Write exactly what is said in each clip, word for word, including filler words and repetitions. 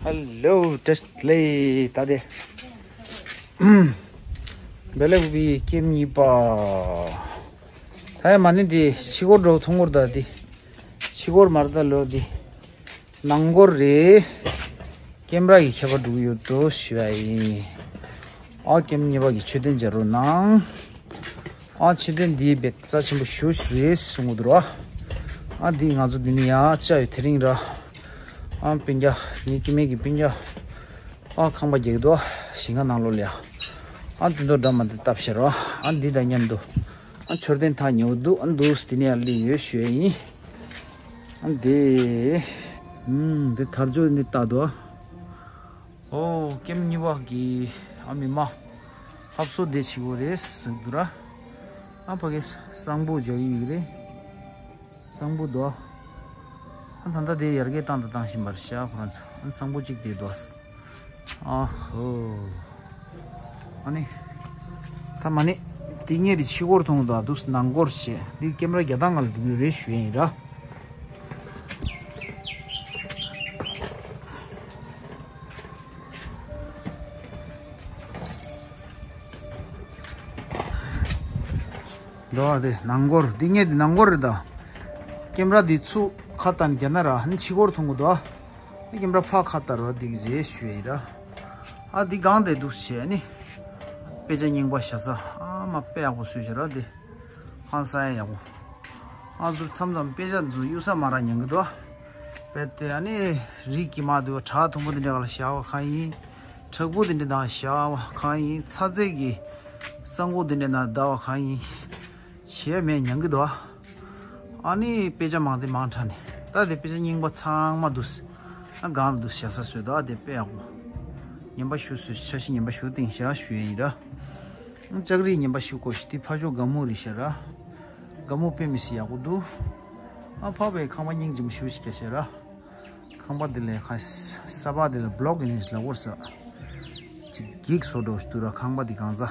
Hello, just play. ད་དེ། བེ་ལེ་བུ་བི་ཀེམ་གཉིས་པ། ད་ཡ་མ་ནི་དེ་ཕྱི་སྐོར་འགྲོ་ཐུང་སྐོར་ད་དེ། ཕྱི་སྐོར་མར་ད་ལོ་དེ། ནང་སྐོར་རེད། ཀེམ་ར་གི་ཁྱད་པར་འགྲོ་གི་ཡོད་དོ་ཞུ་ཡ་ཡིན། ཨ་ཀེམ་གཉིས་པ་གི་མཆོད་རྟེན་མཇལ་རོགས་གནང་། ཨ་མཆོད་རྟེན་འདི་བེད་རྩ་ཆེན་པོ་ཞུ་ཞིག་རེད་གསུང་གི་འདུག་ར། ཨ་འདི་ང་ཚོ་འདི་ནས་ཡར་བཅར་ཡོད་དེ་རིང་ར། ཨ་སྤུན་ཀྱག་ངའི་སྐྱེ་དམན་གྱི་སྤུན་ཀྱག་ཨ་ཁང་པ་རྒྱག་གི་འདུག་ཞིང་ཁ་ནང་ལོགས་ལ་ཡ། ཨ་དེ་ཚོ་འདྲ་མ་འདི་བཏབ་ཤེར་ར། ཨ་འདི་དང་མཉམ་དུ། ཨ་མཆོད་རྟེན་ཐག་ཉེ་བོ་འདུག་ཨ་འདུག་སེ་དེ་ནས་ཡར་སླེབས་ཡོད་ཞུ་ཡ་ཡིན། ཨ་འདི། ཨུམ་འདི་དར་ལྕོག་འདི་ལྟ་འདུག་ཨོ་ཀེམ་གཉིས་པ་གི་ཨ་མི་མ། ལྷབ་སོ་དེ་ཆི་བོ་རེད་ཟེར་འདུག་ར། ཨ་ཕ་གི་གསང་ཕུ་རྒྱག་གི་ཡོད་རེད། གསང་ཕུ་འདུག་ཨ་ད་ལྟ་དེ་ཡར་རྒྱས་བཏང་དང་བཏང་བཞིན་པར་བཞག་ཁོ་རང་ཚོ། ཨ་གསང་ཕུ་གཅིག་དེ་འདུག་ཨ་ཧོ། ཨ་ནི། ད་མ་ནི། དེ་ངས་དེ་ཕྱི་སྐོར་མཐོང་འདུག་འདུག་ནང་སྐོར་བྱས། འདི་ཀེམ་ར་རྒྱ་སྟག་ང་ལ་འགྲོ་གི་རེད་ཞུ་ཡ་ཡིན་ར། འདུག་ཨ་དེ་ནང་སྐོར། འདི་ངས་དེ་ནང་སྐོར་རེད་ད། ཀེམ་ར་འདི་ཚུར་ཁ་བཏང་རྒྱ་ན་ར་ཧན་ཕྱི་སྐོར་མཐོང་གི་འདུག་ཨ། ཀེམ་ར་ཕར་ཁ་བལྟ་རོགས་འདི་རེད་ཞུ་ཡ་ཡིན་ར། ཨ་འདི་སྒང་དེ་འདུག་བྱས་ནི། དཔེ་ཆ་རྙིང་པ་བཞག་ས་ཨ་མ་དཔེ་ཡག་པོ་བཟོས་བཞག་ར་འདི། ཧང་སང་ཡག་པོ། ཨ་ཚོ་མཚམས་མཚམས་དཔེ་ཆ་ཚོ་གཡུག་ས་མ་རག་ཉན་གི་འདུག་དཔེ་དེ་ཨ་ནི་རིགས་ཀྱི་མ་འདུག་བྲག་མཐོན་པོ་འདི་འདྲ་ལ་བཞག་པ་གང་ཡིན། བྲག་ཕུག་འདི་འདྲ་དང་བཞག་པ་གང་ཡིན། ཚ་ཚད་ཀྱི་ས་འགུག་འདི་འདྲ་དང་བསྡད་པ་གང་ཡིན། བྱས་མེད་ཉན་གི་འདུག་ཨ་ནི་དཔེ་ཆ་མང་དེ་མང་དྲགས་ནས་ད་དེ་དཔེ་ཆ་རྙིང་པ་ཚང་མ་འདུག་ཨ་སྒང་ལ་འདུག་བཞག་ས་བཟོས་འདུག་ཨ་དེ་དཔེ་ཡག་པོ། ངན་པ་ཞུ་བཟོས། འཆར་གཞི་ངན་པ་ཞུ་སྟེང་བཞག་ཞུ་ཡ་ཡིན་ར། ལྕགས་རི་ངན་པ་ཞུ་གོ་ཤི་དེ་ཕ་ཇོ་དགའ་མོ་རི་ཤ་ར། དགའ་མོ་དཔེ་མི་སྲིད་ཡག་པོ་འདུག་ཨ་ཕ་བའི་ཁང་པ་སྙིང་རྗེ་མོ་ཞུ་ཞིག་རྒྱ་ཤ་ར། ཁང་པ་འདི་ལས་ཁ་ས་པ་འདི་ལ་བློག་ཡིན་ལ་བོར་ས། ཅིག་འགྱིག་བཟོ་འགྲོ་ཞིག་འདུག་ར་ཁང་པ་འདི་གང་ཚ།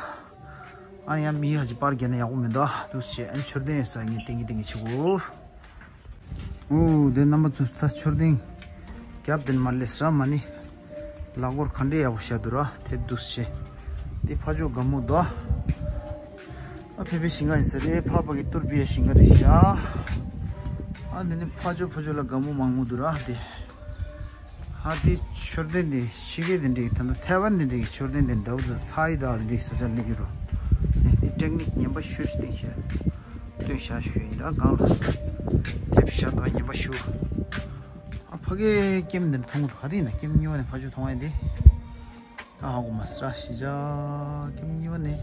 ཨ་ཡང་མི་ཧ་ཅི་པར་རྒྱ་ན་ཡག་པོ་མི་འདུག་འདུག་ཅེས་ཨ་མཆོད་རྟེན་ཡོད་ས་ངས་ཏིང་གི་ཏིང་གི་ཆི་གོ། ཨོ་དེ་རྣམ་པ་ཚོ་ད་མཆོད་རྟེན་རྒྱབ་དེ་མ་ལས་ར་མ་ནི། ལག་སྐོར་ག་འདྲས་ཡག་པོ་བཞག་འདུག་ར་དེབ་འདུག་ཅེས། འདི་ཕ་ཇོ་དགའ་མོ་འདུག་ཨ་ཕེ་ཕེ་ཞིང་ཁ་ཡིན་ས་རེད། ཕ་ཕ་གི་ཏུར་བི་ཡ་ཞིང་ཁ་རེད་ཤག་ཨ་འདི་ནི་ཕ་ཇོ་ཕ་ཇོ་ལ་དགའ་མོ་མང་མོ་འདུག་ར་དེ། ཨ་དེ་མཆོད་རྟེན་དེ་ཕྱི་རྒྱལ་དེ་འདྲའི་ད་ལྟ་ཐའེ་ཝན་དེ་འདྲའི་མཆོད་རྟེན་དེ་འདྲ་བོ་དང་ཐའི་དང་དེ་འདྲའི་ས་ཆ་སླེབས་ཀྱི་རོ། ཨེ་དེ་ཊེག་ནིག་ངན་པ་ཞུ་ཞུ་སྟེང་ཤར་སྟོན་ཤར་ཞུ་ཡིན་ར་སྒང་ལ་དེབ་བཞག་འདུག་ངན་པ་ཞུ། ཨ་ཕ་གའི་ཀེམ་འདི་མཐོང་གི་འདུག་ག་རེ་ཡིན་ན་ཀེམ་གཉིས་པ་ནས་ཕ་ཇོ་མཐོང་ཡ་དེ། ད་ཧ་གོ་མ་སི་ར་ཤི་ཇ་ཀེམ་གཉིས་པ་ནས།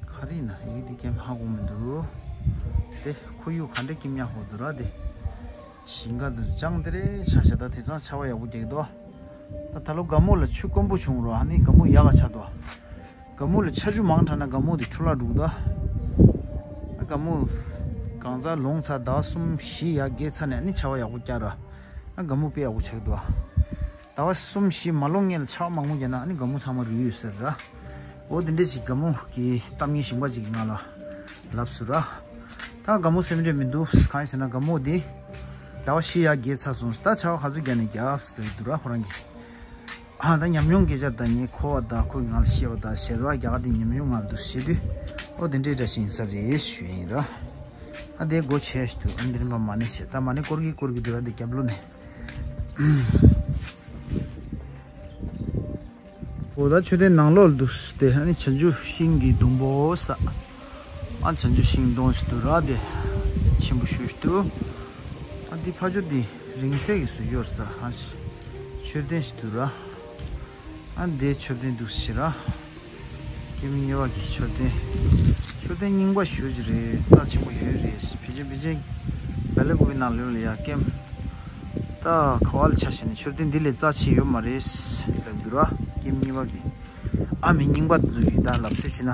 ག་རེ་ཡིན་ན་ཡིག་འདི་ཀེམ་ཧ་གོ་མི་འདུག་དེ་ཁོར་ཡུག་ག་འདྲ་ཀེམ་ཉག་ཧོ་འདུག་ར་དེ། ཞིང་ཁ་འདུག་ལྗང་དེ་རེ་ཆ་ཤ་ད་དེ་ཚང་ཆ་བ་ཡག་པོ་རྒྱག་འདུག་ད་ད་ལོ་དགའ་མོ་ལ་ཆུ་དཀོན་པོ་བྱུང་རོ་ཨ་ནི་དགའ་མོ་ཡག་ག་ཆགས་འདུག་དགའ་མོ་ལ་ཆར་ཆུ་མང་དྲགས་ན་དགའ་མོ་དེ་འཕྲོ་བརླག་འགྲོ་གི་འདུག་ཨ་དགའ་མོ་གང་ཚ་ལོང་ཚ་ཟླ་བ་གསུམ་བཞི་ཡར་རྒྱས་ཚར་ནས་ཨ་ནི་ཆར་པ་ཡག་པོ་བསྐྱལ་ར། ཨ་དགའ་མོ་དཔེ་ཡག་པོ་ཆགས་འདུག་ཟླ་བ་གསུམ་བཞི་མ་ལོང་སྔོན་ལ་ཆར་པ་མང་པོ་བརྒྱབ་ན་ཨ་ནི་དགའ་མོ་ཚང་མ་རུལ་ཡོད་ཟེར་ར། འོ་དེ་འདྲས་ཅིག་དགའ་མོ་གི་གཏམ་ངན་ཞིང་པ་ཅིག་གིས་ང་ལ་ལབ་སོང་ར། ད་དགའ་མོ་སེམས་ཁྲལ་མི་འདུག་གང་ཡིན་ཟེར་ན་དགའ་མོ་དེ་ཟླ་བ་བཞི་ཡར་རྒྱས་ཚར་སོང་ཟེར། ད་ཆར་པ་ག་ཚོད་བརྒྱབ་ནས་བརྒྱབ་ཟེར་འདུག་ར་ཁོ་རང་གིས། ཨ་ད་ཉམས་མྱོང་སྐད་ཆ་ད་ངས་ཁོ་བ་ད་ཁོས་ང་ལ་བཤད་པ་ད་ཞེ་ར་རྒྱ་གར་དེ་ཉམས་མྱོང་ང་ལ་འདུག་བཤད་དུས། ཨོ་དེ་འདྲའི་འདྲ་ཞིག་ཡིན་ས་རེད་ཞུ་ཡིན་ར། ཨ་དེ་སྒོ་ཕྱེ་ཞུ་དུས་ཨ་འདི་རིམ་པ་མ་ཎི་བྱེད་ད་མ་ཎི་སྐོར་གི་སྐོར་གི་འདུག་ར་འདི་རྒྱབ་ལོ་ནས། འོ་ད་མཆོད་རྟེན་ནང་ལོགས་ལ་འདུག་སྟེ་ཨ་ནི་བྱང་ཆུབ་ཤིང་གི་སྡོང་པོ་ས། ཨ་བྱང་ཆུབ་ཤིང་སྡོང་ཞིག་འདུག་ར་དེ། ཆེན་པོ་ཞིག་འདུག་ཨ་འདི་ཕ་ཆུ་འདི་རིང་བསྲེལ་གྱི་བཟོས་ཡོད་ས། ཨ་མཆོད་རྟེན་ཞིག་འདུག་ར། ཨ་འདི་མཆོད་རྟེན་འདུག་ཟེར་ར། ཀེམ་གཉིས་པ་གི་མཆོད་རྟེན། མཆོད་རྟེན་རྙིང་པ་ཞེ་པོ་ཅིག་རེད། རྩ་ཆེན་པོ་ཡོད་རེད། ཕལ་ཆེར་ཕལ་ཆེར་བལ་ལེ་གུ་གི་ནང་ལོགས་ལ་ཡ་ཀེམ། ད་ག་བ་ལ་ཆ་བཞག་ནས་མཆོད་རྟེན་འདི་ལས་རྩ་ཆེ་ཡོད་མ་རེད་ལབ་འདུག་ར་ཀེམ་གཉིས་པ་གི། ཨ་མི་རྙིང་པ་འདི་ཚོ་གི་ད་ལབ་ཚུལ་བྱས་ན།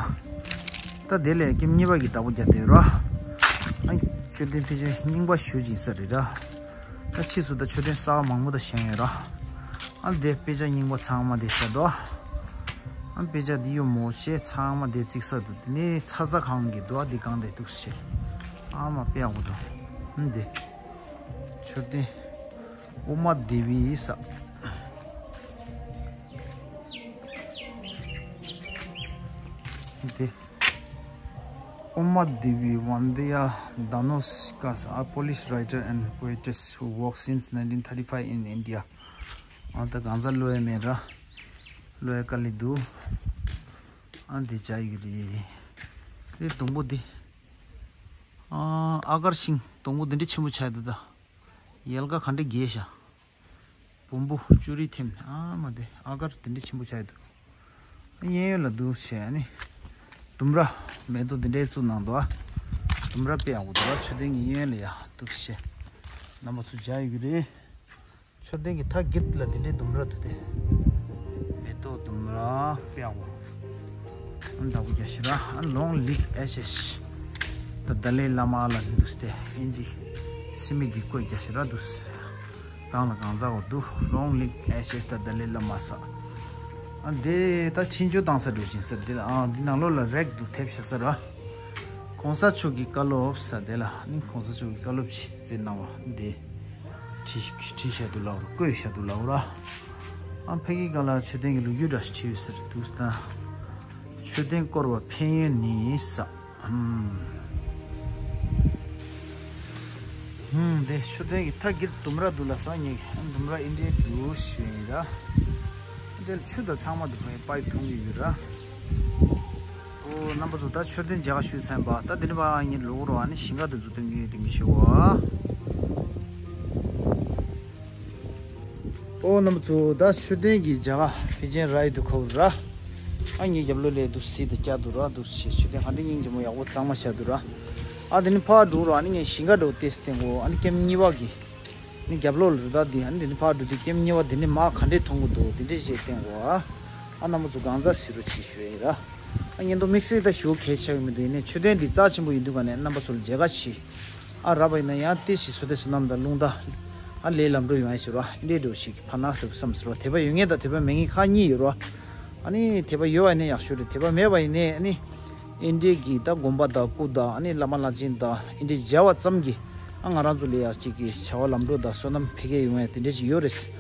ད་དེ་ལས་ཀེམ་གཉིས་པ་གི་བདག་པོ་རྒྱག་བསྡད་ར། ཨ་མཆོད་རྟེན་ཕལ་ཆེར་རྙིང་པ་ཞེ་པོ་ཅིག་ཡིན་ས་རེད་ར། ད་ཕྱིས་སུ་ད་མཆོད་རྟེན་གསར་པ་མང་པོ་ད་བཞེངས་ཡོད་ར། ཨ་འདི་དཔེ་ཆ་རྙིང་པ་ཚང་མ་དེ་ཤར་འདུག་ཨ་དཔེ་ཆ་འདི་གཡུག་མོ་བྱས་ཚང་མ་དེ་བརྩིགས་ས་འདུག་དེ་ནས་ཚ་ཚ་གང་གི་འདུག་ཨ་འདི་གང་དེ་འདུག་ཟེར། ཨ་མ་དཔེ་ཡག་པོ་འདུག་ཨ་འདི་མཆོད་རྟེན་ཨོ་མ་དེ་བི་ས། དེ། Uma Devi Vandya Dhanushka, a Polish writer and poetess who works since nineteen thirty-five in India. ཨ་ད་གང་ཟག་ལོས་མེད་ར། ལོས་དཀའ་ལས་འདུག་ཨ་འདི་བྱ་ཡི་རེད། དེ་སྡོང་པོ་འདི། ཨ་ཨ་གར་ཤིང་སྡོང་པོ་འདི་འདྲ་ཆེན་པོ་ཆགས་འདུག་ད། ཡལ་ག་ག་འདྲ་རྒྱས་ཤག་བོང་བུ་ཅོ་རི་ཐེམ་ཨ་མ་དེ་ཨ་གར་དེ་འདྲ་ཆེན་པོ་ཆགས་འདུག་གཡས་གཡོན་ལ་འདུག་བྱས་ནི། ལྡུམ་ར་མེ་ཏོག་འདི་འདྲའི་བཙུགས་གནང་འདུག་ཨ། ལྡུམ་ར་དཔེ་ཡག་པོ་འདུག་ཨ། མཆོད་རྟེན་གྱི་གཡས་གཡོན་ལ་ཡ་འདུག་བྱས། རྣམ་པ་ཚོ་མཇལ་ཡོད་ཀྱི་རེད། མཆོད་རྟེན་གྱི་མཐའ་འགྱིར་ལ་དེ་འདྲའི་ལྡུམ་ར་འདུག་སྟེ། མེ་ཏོག་ལྡུམ་ར་དཔེ་ཡག་པོ། ཨ་འདྲ་པོ་རྒྱ་ཞེ་ར། ཨ་Long live S S the Dalai Lama ལ་འདུག་སྟེ། ཨིན་ཇི་སི་མི་གི་བཀོད་རྒྱ་ཞེ་ར་འདུག་རང་ལ་གང་ཟག་བ་འདུག Long live S S the Dalai Lama ས། ཨ་འདི་ད་འཕྲིན་བཅོལ་བཏང་ས་འགྲོ་བཞིན་ཟེར་འདི་ལ། ཨ་འདི་ནང་ལོགས་ལ་རེག་འདུག་ཐེབས་བཞག་ས་ར། གོང་ས་མཆོག་གི་བཀའ་སློབ་ས་འདི་ལ་ནི་གོང་ས་མཆོག་གི་བཀའ་སློབ་ཅིག་བརྩིས་གནང་བ་འདི། བྲིས་བྲིས་བཞག་འདུག་ལབ་ར། བཀོད་བཞག་འདུག་ལབ་ར། ཨ་ཕ་གི་སྒང་ལ་མཆོད་རྟེན་གྱི་ལོ་རྒྱུས་འདྲ་ཞིག་བྲིས་ཡོད་ཟེར་འདུག་ད། མཆོད་རྟེན་བསྐོར་བ་ཕན་ཡོན་ནི་ས། ཧུམ། ཧུམ། དེ་མཆོད་རྟེན་གྱི་མཐའ་འགྱིར་ལྡུམ་ར་འདུག་ལ་སང་ཉིན་ལྡུམ་ར་ཨིན་འདྲའི་འདུག་ཞུ་ཡིན་ར། དེ་ལ་ཆུ་དང་ཚང་མ་འདུག་པའི་པའིབ་མཐོང་གི་ཡོད་ར། ཨོ་རྣམ་པ་ཚོ་ད་མཆོད་རྟེན་མཇལ་ཁ་ཞུས་ཚར་ཡིན་པ། ད་དེ་ནས་ཕར་ངས་ལོག་རོགས། ཨ་ནི་ཞིང་ཁ་དེ་ཚོ་སྟོན་གྱི་སྟོན་གྱི་ཞུ་བ། ཨོ་རྣམ་པ་ཚོ་ད་མཆོད་རྟེན་གྱི་མཇལ་ཁ་ཕལ་ཆེར་རག་ཡི་འདུག་ཁ་བོ་ར། ཨ་ངའི་རྒྱབ་ལོགས་ལ་འདུག་སེ་ད་བསྐྱར་འདུག་ར། འདུག་སེ་མཆོད་རྟེན་ག་འདྲ་སྙིང་རྗེ་མོ་ཡག་པོ་གཙང་མ་བཞག་འདུག་ར། ཨ་དེ་ནས་ཕར་འགྲོ་རོགས། ཨ་ནི་ངས་ཞིང་ཁ་འགྲོ་ཏེ་སྟེང་གོ། ཨ་ནི་ཀེམ་གཉིས་པ་གི་ནི་རྒྱབ་ལོགས་ལ་རུ་དར་འདི། ཨ་ནི་འདི་ནི་ཕར་འགྲོ་དུས་ཀེམ་གཉིས་པ་འདི་ནི་མར་ག་འདྲས་མཐོང་གི་འདུག་དེ་འདྲས་ཞིག་བསྟན་གོ། ཨ་རྣམ་པ་ཚོ་གང་ཟག་གཟིགས་རོགས་བྱེད་ཞུ་ཡ་ཡིན་ར། ཨ་ཉིན་ཐོ་དམིགས་བསལ་ད་ཞུ་གལ་ཆེ་གི་མི་འདུག་ཡིན་ནའི་མཆོད་རྟེན་འདི་རྩ་ཆེན་པོ་ཡིན་དུས་ག་ནས་རྣམ་པ་ཚོ་ལ་མཇལ་ཁ་བྱེད། ཨ་རག་པ་ཡིན་ན་ཡང་ཏི་ཞིག་བསོད་བདེ་བསོད་ནམས་དང་རླུང་རྟ། ཨ་ལས་ལམ་འགྲོ་ཡོང་ཡ་ཞུ་ར། འདྲེ་འགྲོ་ཞིག་ཕར་ནག་ཟེར་བསམ་ཟེར་བ། དད་པ་ཡོད་མཁན་དང་དད་པ་མེད་མཁན་ཁག་གཉིས་ཡོད་ར། ཨ་ནི་དད་པ་ཡོད་པ་ཡིན་ན་ཡག་ཤོས་རེད། དད་པ་མེད་པ་ཡིན་ནའི་ཨ་ནི། ཨིན་འདྲའི་གི་ད་དགོན་པ་དང་སྐུ་དང་ཨ་ནི་བླ་མ་བླ་ཆེན་དང་ཨིན་འདྲའི་མཇལ་བ་ཙམ་གྱིས་ཨ་ང་རང་ཚོ་ལ་ཡག་ཅིག་གི་བྱ་བ་ལམ་འགྲོ་དང་བསོད་ནམས་འཕེལ་རྒྱས་ཡོང་ཡ་དེ་འདྲ་ཅིག་ཡོད་རེད།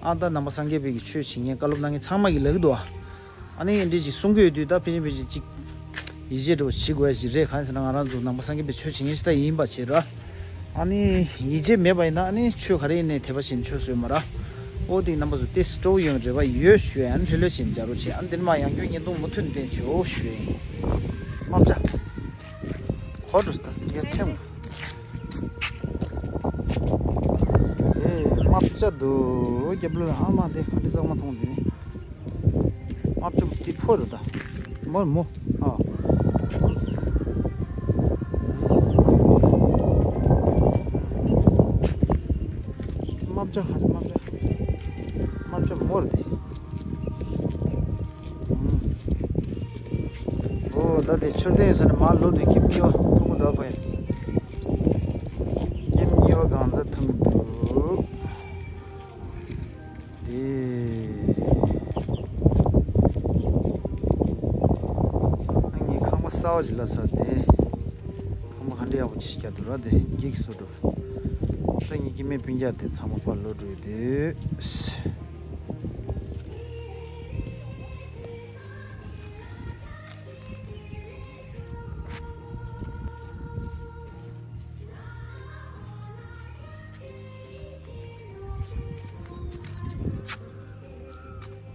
ཨ་ད་ནང་པ་སངས་རྒྱས་པའི་གི་ཆོས་བྱེད་མཁན་བཀའ་སློབ་གནང་མཁན་ཚང་མ་གིས་ལབ་ཀྱི་འདུག་ཨ་ནི་ཨིན་འདྲའི་ཅིག་གསུང་གི་ཡོད་དུས་ད་ཕལ་ཆེར་ཕལ་ཆེར་ཅིག་ཡིད་ཆེས་འདྲ་བོ་བྱེད་དགོས་ཡ་ཅིག་རེད། གང་ཡིན་ཟེར་ན་ང་རང་ཚོ་ནང་པ་སངས་རྒྱས་པའི་ཆོས་བྱེད་མཁན་ཞིག་ད་ཡིན་པ་བྱས་ར། ཨ་ནི་ཡིད་ཆེས་མེད་པ་ཡིན་ན་ཨ་ནི་ཆོས་ག་རེ་ཡིན་ནའི་དད་པ་བྱས་ནས་ཆོས་བཟོས་མ་ར། ཨོ་དེ་རྣམ་པ་ཚོ་ཏེ་སྤྲོ་བོ་ཡོང་རེ་བ་ཡོད་ཞུ་ཡ། ཨ་ནི་ལྷོད་ལྷོད་བྱས་ནས་མཇལ་རོགས་བྱེད། ཨ་ནི་དེ་ནས་མར་ཡང་བསྐྱར་བརྙན་ཐུང་མུ་མཐུད་བསྟན་ཆོག་ཞུ་ཡ་ཡིན། དམག་བྱ། ཧོ་འགྲོ་སྟ་ཡར་ཐེམ། ཨེ་དམག་བྱ་འདུག་རྒྱབ་ལོགས་ལ། ཨ་མ་དེ་ག་འདྲ་གཙང་མ་མཐོང་དེ་ནི། དམག་བྱ་དེ་ཕོ་རེད་ད། མོ་མོ། ཨ། དམག་བྱ། ཧ་དམག་བྱ། དམག་བྱ་མོ་རེད་དེ། ཨོ་ད་དེ་མཆོད་རྟེན་ས་ནས་མར་ལོག་དུས་ཀེམ་གཉིས་པ་མཐོང་གི་འདུག་པས། ཀེམ་གཉིས་པ་གང་ཚ་མཐོང་གི་འདུག་དེ། ཨ་ངའི་ཁང་པ་གསར་པ་ཞིག་ལ་ས་དེ། ཁང་པ་ག་འདྲ་ཡག་པོ་ཅིག་བརྒྱབ་འདུག་ར་དེ་འགྱིག་བཟོ་འདུག་ད་ངའི་སྐྱེ་དམན་སྤུན་ཀྱག་དེ་ཚང་མ་ཕར་ལོག་འགྲོ་ཡི་འདུག་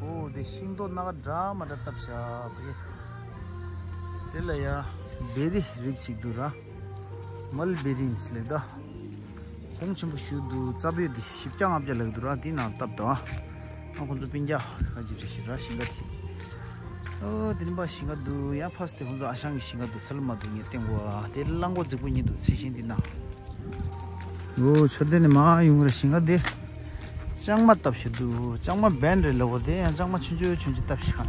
ཨོ་དེ་ཤིང་ཏོག་སྣ་ཁ་འདྲ་མ་འདྲ་བཏབ་བཞག་པ་གི། དེ་ལ་ཡ་བེ་རི་རིགས་ཅིག་འདུག་ར། མལ་བེ་རི་ཡིན་ཟེར་ལེ་ད། གོང་ཆེན་པོ་ཞིག་འདུག་རྩ་བོད་འདི་བཞི་བརྒྱ་ལྔ་བརྒྱ་ལག་འདུག་ར། འདི་ནང་བཏབ་དང་། ཨ་ཁོང་ཚོ་སྤུན་ཀྱག་ཁ་ཅིག་རེད་ཤི་ར། ཞིང་ཁ་དེ། ཨོ་དེ་རིམ་པ་ཞིང་ཁ་འདུག་ཡང་ཕ་སི་དེ་ཁོང་ཚོ་ཨ་ཞང་གི་ཞིང་ཁ་འདུག་ཚ་ལུ་མ་འདུག་ངས་བསྟན་གོ་ཨ། དེ་གླང་གོག་རྫིག་པོ་གཉིས་འདུག་ཚེ་ཤིང་འདི་ན། ཨོ་མཆོད་རྟེན་ནས་མར་ཡོང་གི་རེད། ཞིང་ཁ་དེ། ལྕང་མ་བཏབ་ཤི་འདུག་ལྕང་མ་བན་རེད་ལ་འོ་དེ་ཡང་ལྕང་མ་ཆུང་ཆུང་ཆུང་ཆུང་བཏབ་ཤི་ཁ།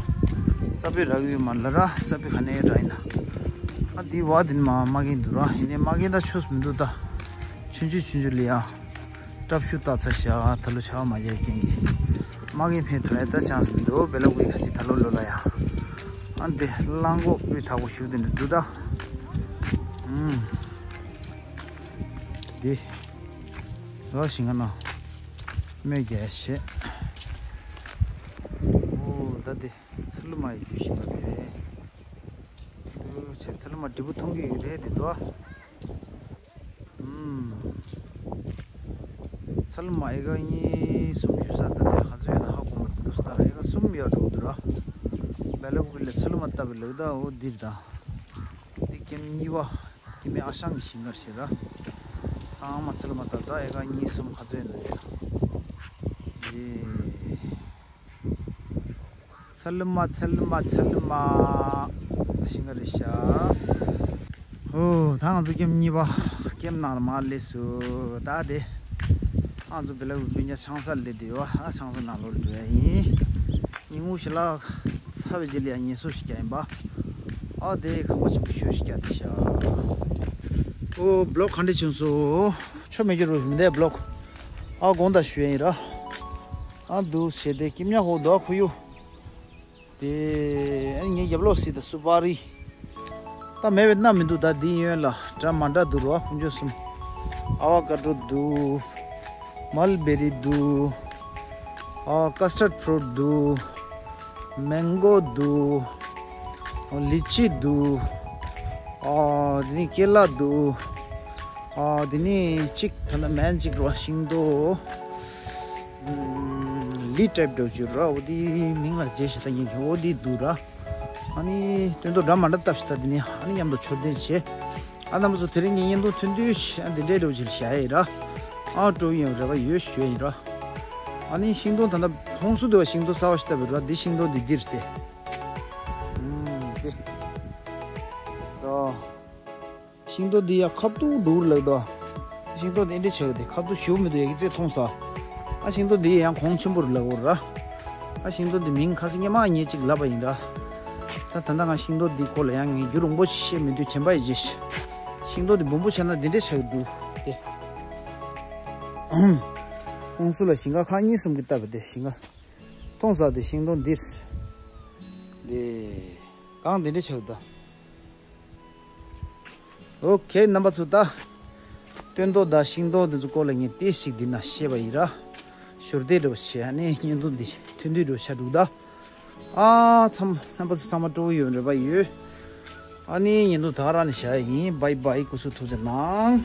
རྩ་བོད་རག་ཡོད་མ་ལ་ར། རྩ་བོད་ག་ནས་རག་ཡིན་ན། ཨ་དེའི་བ་དེ་ནས་མར་མ་གིན་འདུག་ར། ཡིན་ནའི་མ་གིན་ད་ཆོས་སུ་མི་འདུག་ད། ཆུང་ཆུང་ཆུང་ཆུང་ལ་ཡ། སྲབ་ཤུ་བཏགས་ཚར་བཞག་ད་ལོ་ཆར་པ་མ་རྒྱག་རྐྱེན་གྱིས། མ་གིན་ཕན་ཐོགས་ཡ་ད་ཅང་སུ་མི་འདུག་བེ་ལ་ཝི་ཁ་ཅིག་ད་ལོ་ལོ་ལ་ཡ། ཨ་འདི་གླང་གོག་སྤུས་དག་པོ་ཞིག་དེ་འདྲ་འདུག་ད། ཨུམ། འདི། རོ་ཞིང་ཁ་ནང་། སྨོས་རྒྱག་བྱེད། ཨོ་ད་འདི་ཚ་ལུ་མ་ཡི་རྒྱུ་ཞིང་ཁ་དེ་རེད། ཚ་ལུ་མ་འབྲས་བུ་མཐོང་གི་ཡོད་རེད་དེ་དོ། ཚལ་མ་ཨེ་ཀར་གཉིས་གསུམ་ཞུ་ས་ད་དེ་ཧ་ཚོད་ཡོད་ན་ཧ་གོ་མ་འདུག་ད་ཨེ་ཀར་གསུམ་ཡོད་འགྲོ་འདུག་ར། བེ་ལ་ཀུ་ལ་ཚལ་མ་བཏབ་པའི་ལུགས་ད་འོ་འདིར་ད། འདི་ཀེམ་གཉིས་པ། ཀེམ་ཨ་ཤང་གི་ཞིང་ཁར་ཞེ་ར། ཚང་མ་ཚལ་མ་བཏབ་ད་ཨེ་ཀར་གཉིས་གསུམ་ཧ་ཚོད་ཡོད་ན་རེད། ཨེ། ཚལ་མ་ཚལ་མ་ཚལ་མ། ཤིང་ཀ་རེད་ཤག་ཨོ་ད་ང་ཚོ་ཀེམ་གཉིས་པ་ཀེམ་ནང་ལ་མར་སླེབས་སོང་ད་དེ། ང་ཚོ་བེ་ལ་ཀུ་སྤུན་ཀྱག་ཆང་ས་སླེབས་བསྡད་ཡོད་ཨ། ཆང་ས་ནང་ལོགས་འགྲོ་ཡ་ཡིན། ཉིན་གུང་ཞིག་ལ་ཚ་བའི་རྗེས་ལ་ཡ་ངལ་གསོ་ཞིག་རྒྱག་ཡིན་པ། ཨ་དེ་ཁང་པ་ཆེན་པོ་ཞོ་ཞིག་རྒྱག་བསྡད་ཤག་ཨོ་བི་ལོག་ག་འདྲ་བྱུང་སོང་། ཆོ་མེད་ཀྱི་རུ་མི་འདས་བི་ལོག་ཨ་དགོངས་དག་ཞུ་ཡ་ཡིན་ར། ཨ་འདུག་བྱས་ཏེ་ཀེམ་ཉག་ཧོ་དོ་ཁུ་ཡུ། དེ་ཨ་ངའི་རྒྱབ་ལོགས་སི་ད་སུ་པ་རི། ད་མེད་པའི་མནའ་མི་འདུག་ད་འདི་ཡོན་ལ་འདྲ་མ་འདྲ་འདུག་རོ་ཕུང་ཇོ་གསུམ། ཨ་བ་ཀ་ཏྲོ་འདུག་མལ་བེ་རི་འདུག་ཨ་ཀ་སི་ཊར་ཕུ་རུ་ཊི་འདུག་མེང་གོ་འདུག་ལི་ཅི་འདུག་ཨ་དེ་ནི་ཀེ་ལ་འདུག་ཨ་དེ་ནི་གཅིག་ད་ལྟ་མན་གཅིག་རོ་ཤིང་ཏོག་ལི་ཊའིབ་འདྲ་བོ་ཅིག་ར། འོ་དེ་མིང་ལ་རྗེས་ཤ་ད་ཡིན་གི་འོ་དེ་འདུག་ར། ཨ་ནི་སྟོན་ཐོག་འདྲ་མ་འདྲ་བཏབ་ཤ་ད་དེ་ནི་ཨ་ནི་མཉམ་དུ་མཆོད་རྟེན་བྱེད། ཨ་རྣམ་པ་ཚོ་དེ་རིང་གི་བརྙན་ཐུང་ཐུང་དུས་ཤ་འདི་འདྲའི་འདྲ་བོ་ཅིག་བཞག་ཡ་ཡིན་ར། ཨ་སྤྲོ་ཡིན་རེ་བ་ཡོད་ཞུ་ཡ་ཡིན་ར། ཨ་ནི་ཤིང་སྡོང་ད་ལྟ་ཕུང་སུ་འདུག་ཤིང་སྡོང་གསར་བ་ཞིག་བཏབ་པའི་ར། འདི་ཤིང་སྡོང་འདི་འདིར་ཏེ། ཨུམ་དེ། ད། ཤིང་ཏོག་འདི་ཡང་ཁ་ཐུག་འདུག་ལགས་དོ། ཤིང་ཏོག་འདི་འདྲ་ཆགས་ཏེ་ཁ་ཐུག་ཞུ་མི་འདུག་ཡ་གི་རྩེ་མཐོང་ས། ཨ་ཤིང་ཏོག་འདི་ཡང་གོང་ཆེན་པོ་རུ་ལབ་དགོས་ར། ཨ་ཤིང་ཏོག་འདི་མིང་ཁ་སང་ཉི་མ་ངས་ཅིག་ལབ་པ་ཡིན་ར། ད་ད་ལྟ་ང་ཤིང་ཏོག་འདི་སྐོར་ལ་ཡང་ངས་རྒྱུ་རིང་པོ་ཞིག་བཤད་མི་འདུག་བྱེད་པ་ཡི་རྗེས། ཤིང་ཏོག་འདི་སྦོམ་པོ་ཆགས་ན་འདི་འདྲ་ཆགས་འདུག་སྟེ། ཁོང་ཚོ་ལ་ཞིང་ཁ་ཁག་གཉིས་གསུམ་གྱི་བཏབ་པ་དེ་ཞིང་ཁ། མཐོང་ས་དེ་ཤིང་སྡོང་འདིར། ལེ། གང་དེ་འདྲ་ཆགས་ད། ཨོ་ཁེ་རྣམ་པ་ཚོ་ད། སྟོན་ཐོག་དང་ཤིང་ཏོག་འདི་ཚོ་སྐོར་ལ་ངས་ཏོག་ཙམ་འདི་ན་བཤད་པ་ཡིན་ར། ཞོར་དེ་འདྲ་བོ་བྱས་ཨ་ནི་བརྙན་ཐུང་འདི་ཐུང་ཐུང་འདྲ་བོ་ཆགས་འདུག་ད། ཨ་ཚམ་རྣམ་པ་ཚོ་ཚང་མ་སྤྲོ་བོ་ཡོད་རེ་བ་ཡོད། ཨ་ནི་བརྙན་ཐུང་ད་ག་རང་ནས་བྱ་ཡ་ཡིན། བྷའི་བྷའི། སྐུ་གཟུགས་ཐུགས་རྗེ་གནང་།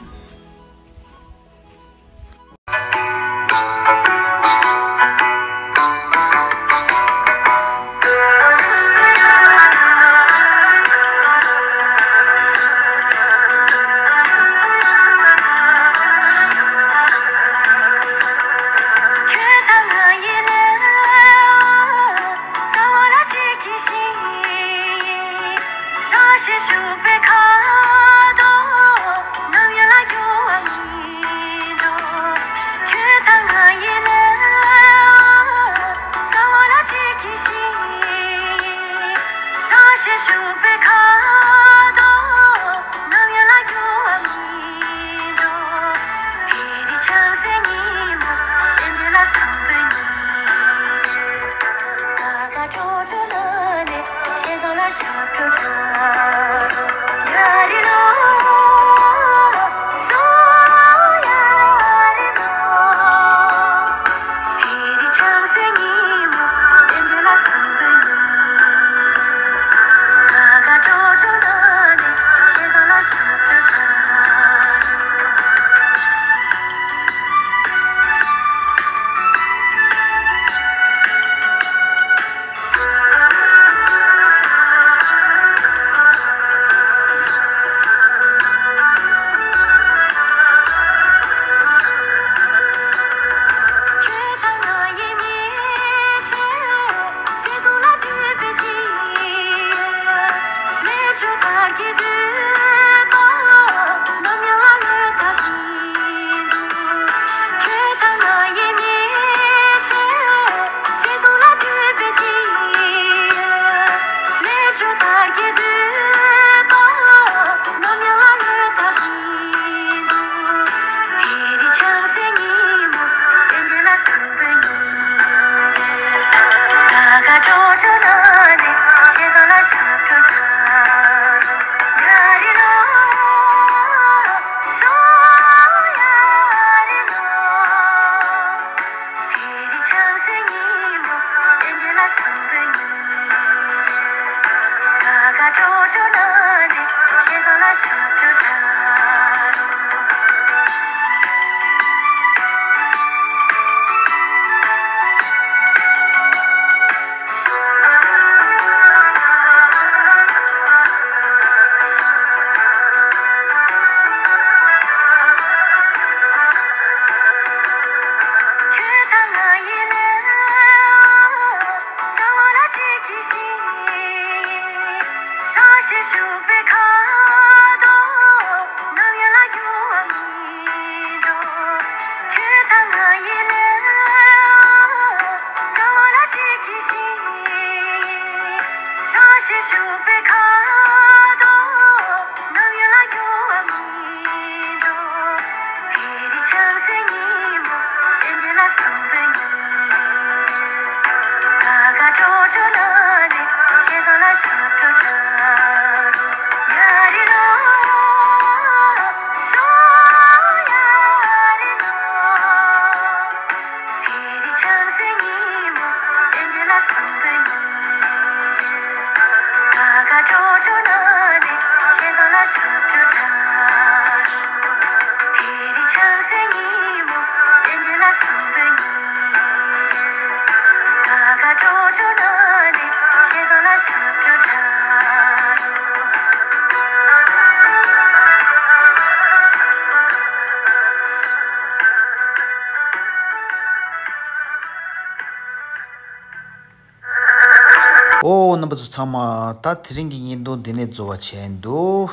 ཨོ། རྣམ་པ་ཚོ་ཚང་མ། ད་དེ་རིང་གི་བརྙན་ཐུང་འདི་ནས་རྫོགས་པ་བྱས་འདུག་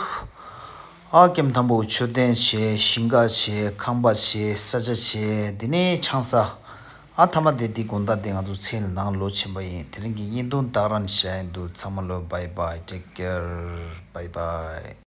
ཨ་ཀེམ་དང་པོ་མཆོད་རྟེན་བྱས། ཞིང་ཁ་བྱས། ཁང་པ་བྱས། ས་ཆ་བྱས། འདི་ནས་ཆང་ས། ཨ་མཐའ་མ་དེ་འདི་དགོང་དག་དེ་ང་ཚོ་མཚན་ལ་ནང་ལོག་ཕྱིན་པ་ཡིན། དེ་རིང་གི་བརྙན་ཐུང་ད་ག་རང་བཞག་ཡིན་འདུག་ཚང་མ་ལོ། Bye bye, take care, bye bye.